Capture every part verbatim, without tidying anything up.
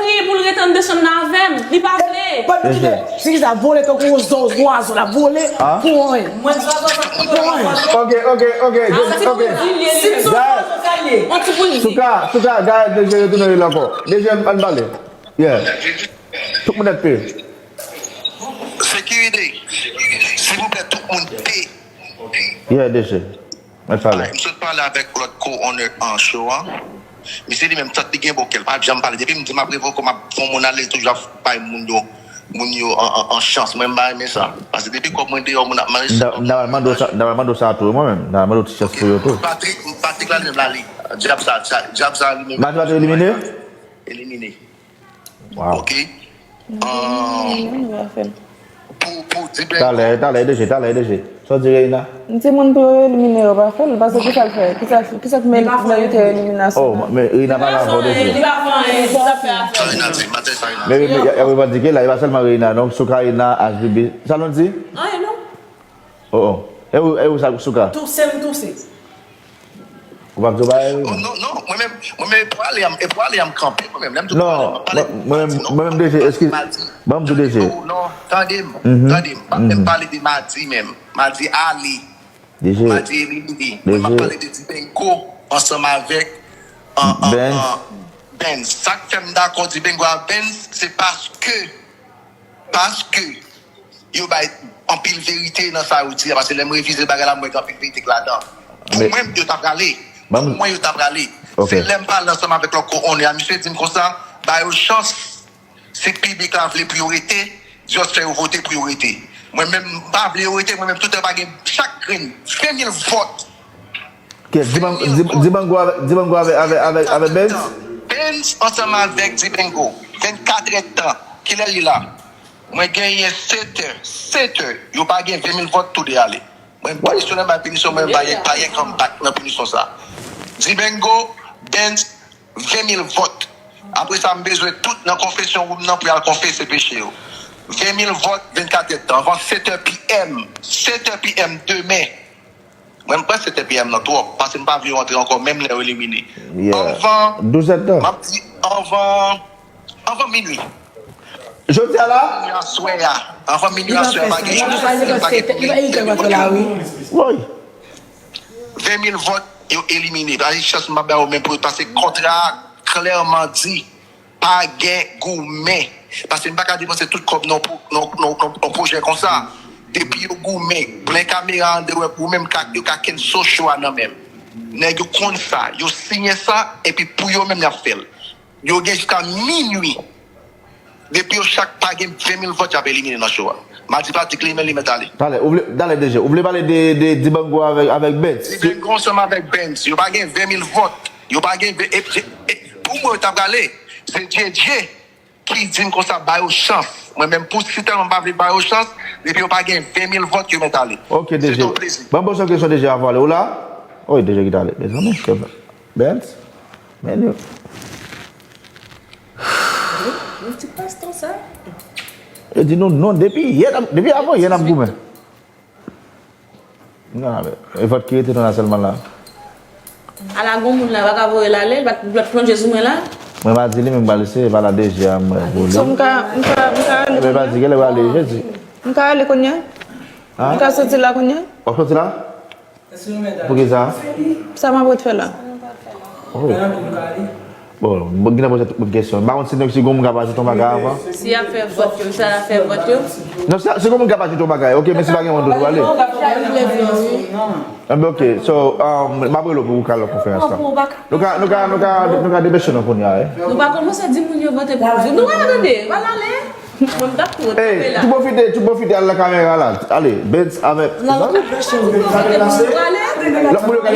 kriye pou l ret anndan chanm nan avè m. Li pa vle. Bat mwen kite. Se ki sa, vole tankou yon zwazo, l ap vole pou anyen. Mwen zwazo sa pou anyen. Ok, ok, ok, ok. Guys, Souka, Souka, guys, D J retounen rele ankò. D J, ann pale. Yeah. Tout moun ap pe. Sekirite. Silvouplè, tout moun pe. Yeah, D J. Ann pale. M sot pale avèk lòt co-owner an show an. Misye li menm, tant li gen bon kè, l pa janm pale. Depi m di m ap revoke w, m ap fè yon moun ale, l toujou ap bay moun yo, moun yo an, an, an chans. Mwen, m pa renmen sa. Paske depi kòb mwen deyò, moun ap manje. M ta pral mande w sa, m ta pral mande w sa tou, mwen menm. M ta pral mande w ti chans pou yo tou. Patrick, Patrick la li menm la li. Dyab sa, dyab sa li menm. Match pa te elimine? Elimine. Wow. Ok. Pou, pou di ben. Talè, talè, D J, talè, D J. Sa w di, Reina? M di moun pou yo elimine yo pa fè l, paske kisa l fè? Kisa, kisa k men- merite eliminasyon? Oh, men Reina pa la avè w, D J. Li pa fè anyen, li pa fè afè. Sa Reina di, maten sa Reina. Men, men, y ap revandike la, e pa sèlman Reina, non, Souka, Reina, H B B. Sa nou di? Anyen non. Oh, oh. E ou, e ou sa, Souka? Touse m touse. Ou p ap di w bagay? Oh, non, non, mwen menm, mwen menm, e pou ale, e pou ale, m kanpe, mwen menm, lè m di Non, mwen menm, mwen menm, D J, eskize, ban m di w, D J. Non, tande m, tande m, pa menm pale de madi menm, madi ale, D J, madi elimine, mwen m ap pale de Dibengo ansanm avèk an, an, Benz. An, Benz. Sa k fè m dakò Dibengo a Benz, se paske, paske, yo bay anpil verite nan sa yo di a, paske lè m revize bagay la, m wè gen anpil verite k ladan. Pou mwen, yo ta prale. Pou mwen, yo ta prale. Se lè m pale ansanm avèk lòt co-owner a, misye di m konsa, ba yo chans, si piblik la vle pou yo rete, just fè yo vote pou yo rete. Mwen menm, m pa vle yo rete, mwen menm, toutan pa gen chak grenn ven mil vòt. Kiyès? Dibango avèk Benz? Benz ansanm avèk Dibango, vennkatrè tan. Kilè li la? Mwen genyen setè, setè. Yo pa gen ven mil vòt, toude ale. Mwen pa kesyon nan bay pinisyon, mwen pa gen, pa gen comeback nan pinisyon sa. Dibango, Benz, ven mil vòt. Apre sa, m bezwen tout nan confession room nan pou y al konfese peche yo. Ven mil vòt, vennkatrè tan. Anvan setè PM. Setè PM demen. Mwen, m pran setè PM nan twòp, paske m pa vle yo antre ankò, menm lè yo elimine. Anvan, m ap di, anvan, anvan minui. Jodi a la? Minui aswè a. Anvan minui aswè a, pa gen chans. Pa gen pou mwen. Ven mil vòt, yo elimine. Pa gen chans m ap ba yo menm pou yo, paske kontra a klèman di, pa gen goumen. Paske m pa ka depanse tout kòb nan yon pwojè konsa. Depi yo goumen, plen kamera an de wè pou ou menm, yo ka kenn so cho a nan men m. Nèg yo konn sa, yo siyen sa, epi pou yo menm y ap fè l. Yo gen jiska minui. Depi yo chak pa gen ven mil vòt, y ap elimine nan cho a. Madi pa di li menm li mèt ale. Talè, ou vle, talè DG, ou vle pale de, de Dibango avèk, avèk Benz? Dibango ansanm avèk Benz. Yo pa gen ven mil vòt. Yo pa gen ven, e, e, e, pou mwen, yo ta prale. Se Djedje ki di m konsa, ba yo chans. Mwen menm, pou si tèlman m pa vle ba yo chans, depi yo pa gen ven mil vòt, yo mèt ale. Ok, DG. Se te yon plezi. Ban m poze yon kesyon, DG, avan w ale. Ou la? Wi, DG ki t ale. Mezanmi, Benz? Men yo. Yon ti pastan sa. Yo di nou non depi yè, depi avan yè n ap goumen. Nan, e vòt ki rete nou la sèlman la. Ala gon moun la, pa ka voye l ale, l pa t, l pa t plonje sou mwen la. Mwen pa di li, men m pral eseye, pa la DG a, mwen pou li. So, m ka, m ka, m ka ale. Mwen pa di, genlè pral ale jedi. M ka ale kounye a? M ka soti la kounye a? W ap soti la? Poukisa? Sa m ap ret fè la? Oh. Bon, bon, gen nan poze tout moun kesyon. M pa konn si, si gon moun k ap ajoute yon bagay avan. Si y ap fè vòt yo, sa y ap fè vòt yo? Non, si, si gon moun k ap ajoute yon bagay, ok, men si pa gen moun, nou ale. Anben, ok, so, um, m ap rele w pou ou ka al nan konferans lan. Nou ka, nou ka, nou ka, nou ka depeche nou kounye a, wi. Nou pa kòmanse di moun yo vote pou nou. Nou pa tande, pa ale. Mwen m t ap tou tape la. Ey, tou pwofite, tou pwofite al nan kamera la. Ale, Benz avèk. Lòt moun yo ka deplase. Lòt moun yo ka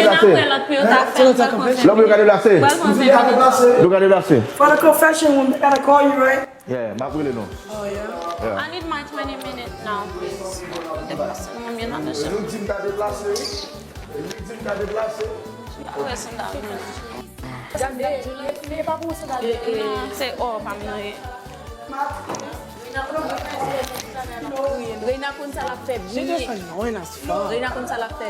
deplase. Lòt moun yo ka deplase. Yo ka deplase. For the confession room, they gotta call you, right? Yeah, m ap rele nou. Oh, yeah? Yeah. I need my twenty minutes now, please. Deplase nou, mwen nan chè. Li di m ta deplase, wi. Li di m ta deplase. Gade, men pa pou sandal. Non, se o pa m nan ye. Reina konn sa l ap fè byen. Reina konn sa l ap fè.